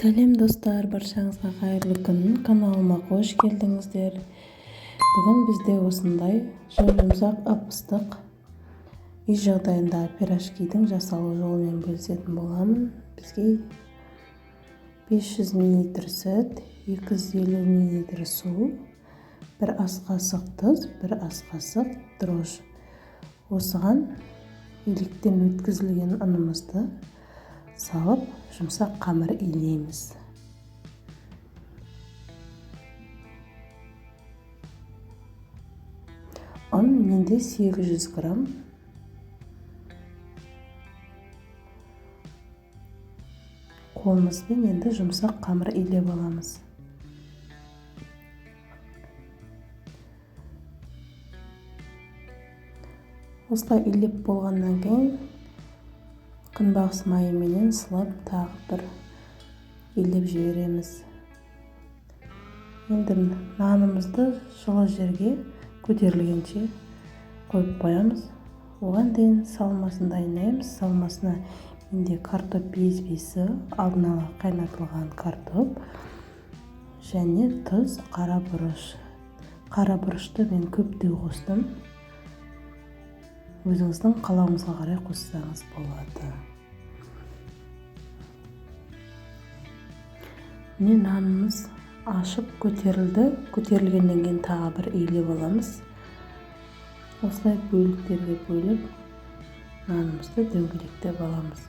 Сәлем достар, баршаңызға қайырлы күн. Каналыма қош келдіңіздер. Бүгін бізде осындай жұп-жұмсақ, ып-ыстық үй жағдайында пирожкидің жасалу жолымен бөлісетін боламын. Бізге 500 мл сүт, 250 мл су, 1 ас қасық тұз, 1 ас қасық дрожж. Осыған електен өткізілген ұнымызды салып, жұмсақ қамыр илейміз. Ұн менде 800 грамм. Қолымызбен енді жұмсақ қамыр илеп аламыз. Осылай илеп болғаннан кейін күнбағыс майыменен сылап тағы бір илеп жібереміз. Енді нанымызды жылы жерге көтерілгенше қойып қоямыз. Оған дейін салмасын дайындаймыз. Салмасына менде картоп езбесі, алдын ала қайнатылған картоп және тұз, қара бұрыш. Қара бұрышты мен көптеу қостым. Өзіңіздің қалауыңызға қарай қоссаңыз болады. Міне, нанымыз ашып көтерілді. Көтерілгеннен кейін тағы бір илеп аламыз. Осылай бөліктерге бөліп, нанымызды дөңгелектеп аламыз.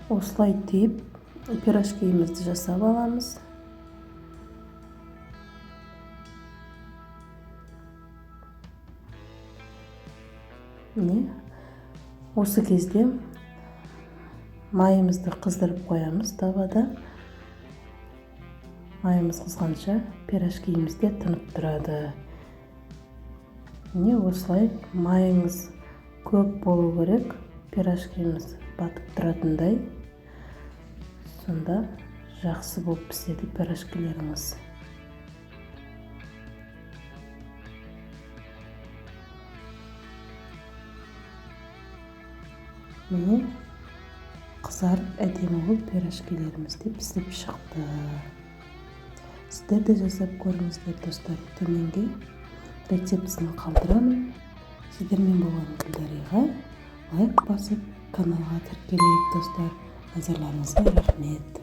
Осылай түйіп, пирожкиімізді жасап аламыз. Міне, осы кезде майымызды қыздырып қоямыз табада. Майымыз қызғанша пирожкиіміз де тынып тұрады. Міне, осылай майыңыз көп болу керек, пирожкиіміз батып тұратындай. Сонда жақсы болып піседі пирожкилеріңіз. Міне, қызарып, әдемі болып пирожкилеріміз де пісіп шықты. Сіздер де жасап көріңіздер, достар. Төменге рецептісін қалдырамын. Сіздермен болған Гүлдариға. Лайк басып, каналға тіркелейік, достар. Назарларыңызға рахмет.